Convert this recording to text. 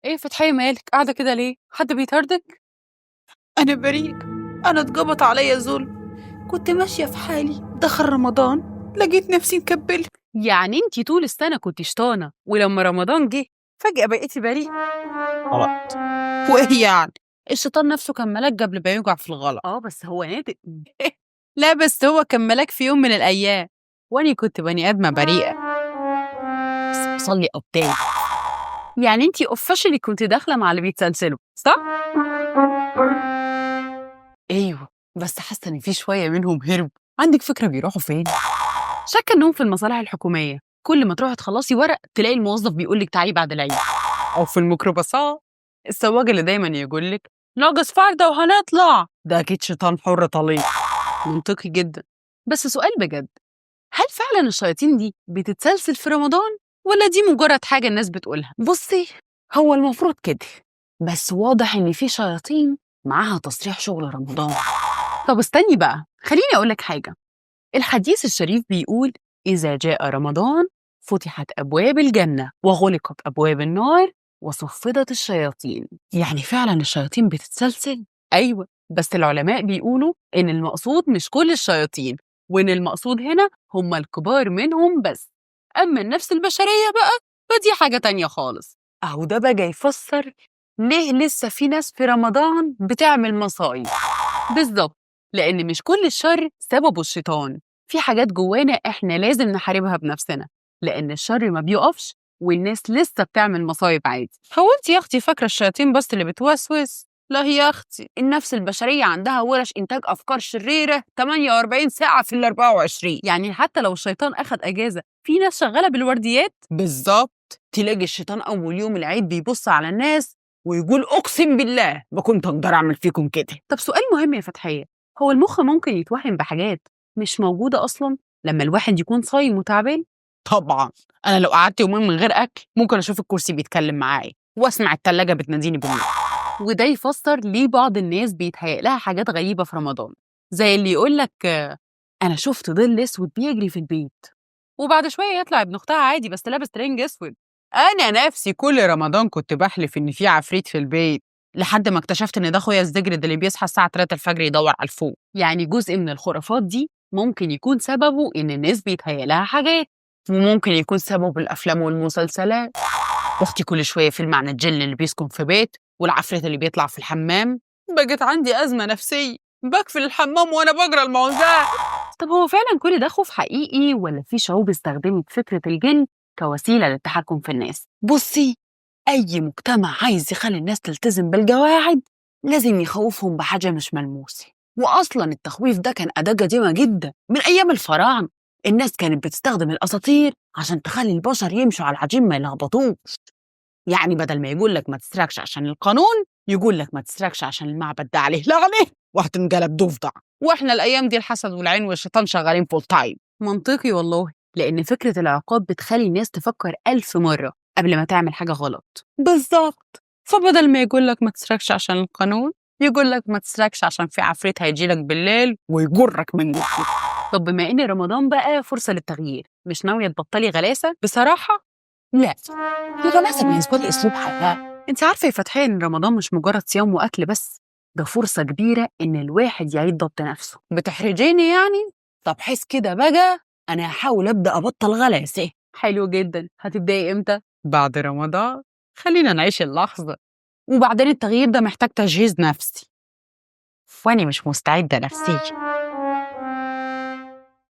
ايه فتحية، مالك قاعدة كده ليه؟ حد بيطاردك؟ أنا بريء، أنا اتقبض عليا ظلم. كنت ماشية في حالي، دخل رمضان لقيت نفسي مكبلة. يعني انتي طول السنة كنتي شطانة، ولما رمضان جه فجأة بقيتي بريئة؟ غلط. وإيه يعني؟ الشيطان نفسه كان ملاك قبل ما يقع في الغلط. اه بس هو نادق. لا بس هو كان ملاك في يوم من الأيام، وأني كنت بني آدمة بريئة بس بصلي قبطان. يعني انتي officially كنت داخلة مع اللي بيتسلسلوا، صح؟ ايوه، بس حاسة ان في شوية منهم هربوا. عندك فكرة بيروحوا فين؟ شاكة انهم في المصالح الحكومية، كل ما تروحي تخلصي ورق تلاقي الموظف بيقول لك تعالي بعد العيد. أو في الميكروباصات، السواق اللي دايما يقول لك ناقص فردة وهنطلع، ده أكيد شيطان حر طليق. منطقي جدا. بس سؤال بجد، هل فعلا الشياطين دي بتتسلسل في رمضان ولا دي مجرد حاجة الناس بتقولها؟ بصي، هو المفروض كده، بس واضح إن في شياطين معاها تصريح شغل رمضان. طب استني بقى، خليني أقولك حاجة. الحديث الشريف بيقول إذا جاء رمضان فتحت أبواب الجنة وغلقت أبواب النار وصفدت الشياطين. يعني فعلا الشياطين بتتسلسل؟ أيوة، بس العلماء بيقولوا إن المقصود مش كل الشياطين، وإن المقصود هنا هم الكبار منهم بس. أما النفس البشرية بقى فدي حاجة تانية خالص. أهو ده بقى يفسر ليه لسه في ناس في رمضان بتعمل مصايب. بالظبط، لأن مش كل الشر سببه الشيطان، في حاجات جوانا إحنا لازم نحاربها بنفسنا، لأن الشر ما بيقفش والناس لسه بتعمل مصايب عادي. هو انت يا اختي فاكره الشياطين بس اللي بتوسوس؟ لا يا اختي، النفس البشريه عندها ورش انتاج افكار شريره 48 ساعه في ال 24. يعني حتى لو الشيطان أخد أجازة في ناس شغالة بالورديات. بالظبط، تلاقي الشيطان اول يوم العيد بيبص على الناس ويقول اقسم بالله ما كنت اقدر اعمل فيكم كده. طب سؤال مهم يا فتحية، هو المخ ممكن يتوهم بحاجات مش موجودة أصلا لما الواحد يكون صايم وتعبان؟ طبعا، انا لو قعدت يومين من غير اكل ممكن اشوف الكرسي بيتكلم معايا واسمع التلاجة بتناديني بالنور. وده يفسر ليه بعض الناس بيتهيأ لها حاجات غريبة في رمضان، زي اللي يقول لك أنا شفت ظل أسود بيجري في البيت، وبعد شوية يطلع ابن أختها عادي بس لابس ترنج أسود. انا نفسي كل رمضان كنت بحلف ان في عفريت في البيت، لحد ما اكتشفت ان ده اخويا الزجر اللي بيصحى الساعه 3 الفجر يدور على الفوق. يعني جزء من الخرافات دي ممكن يكون سببه إن الناس بيتهيأ لها حاجات، وممكن يكون سببه الافلام والمسلسلات. اختي كل شويه فيلم عن الجن اللي بيسكن في بيت والعفريت اللي بيطلع في الحمام. بقت عندي ازمه نفسيه، بقفل الحمام وانا بقرا المعوذات. طب هو فعلا كل ده خوف حقيقي ولا في شعوب استخدمت فكرة الجن كوسيلة للتحكم في الناس؟ بصي، اي مجتمع عايز يخلي الناس تلتزم بالقواعد لازم يخوفهم بحاجه مش ملموسه. واصلا التخويف ده كان اداه قديمه جدا من ايام الفراعنه. الناس كانت بتستخدم الاساطير عشان تخلي البشر يمشوا على العجين ما يلخبطوش. يعني بدل ما يقول لك ما تسرقش عشان القانون، يقول لك ما تسرقش عشان المعبد ده عليه لعنه وهتنقلب ضفدع. واحنا الايام دي الحسد والعين والشيطان شغالين full time. منطقي والله، لأن فكرة العقاب بتخلي الناس تفكر 1000 مرة قبل ما تعمل حاجة غلط. بالظبط، فبدل ما يقول لك ما تسرقش عشان القانون، يقول لك ما تسرقش عشان في عفريت هيجي لك بالليل ويجرك من جوه. طب بما إن رمضان بقى فرصة للتغيير، مش ناوية تبطلي غلاسة؟ بصراحة لا، الغلاسة بالنسبة لي أسلوب حياة. أنت عارفة يا فتحية إن رمضان مش مجرد صيام وأكل بس، ده فرصة كبيرة إن الواحد يعيد ضبط نفسه. بتحرجيني يعني؟ طب حس كده بقى، أنا هحاول أبدأ أبطل غلاسة. حلو جدا، هتبدأي إمتى؟ بعد رمضان، خلينا نعيش اللحظة. وبعدين التغيير ده محتاج تجهيز نفسي، وأنا مش مستعدة نفسيا.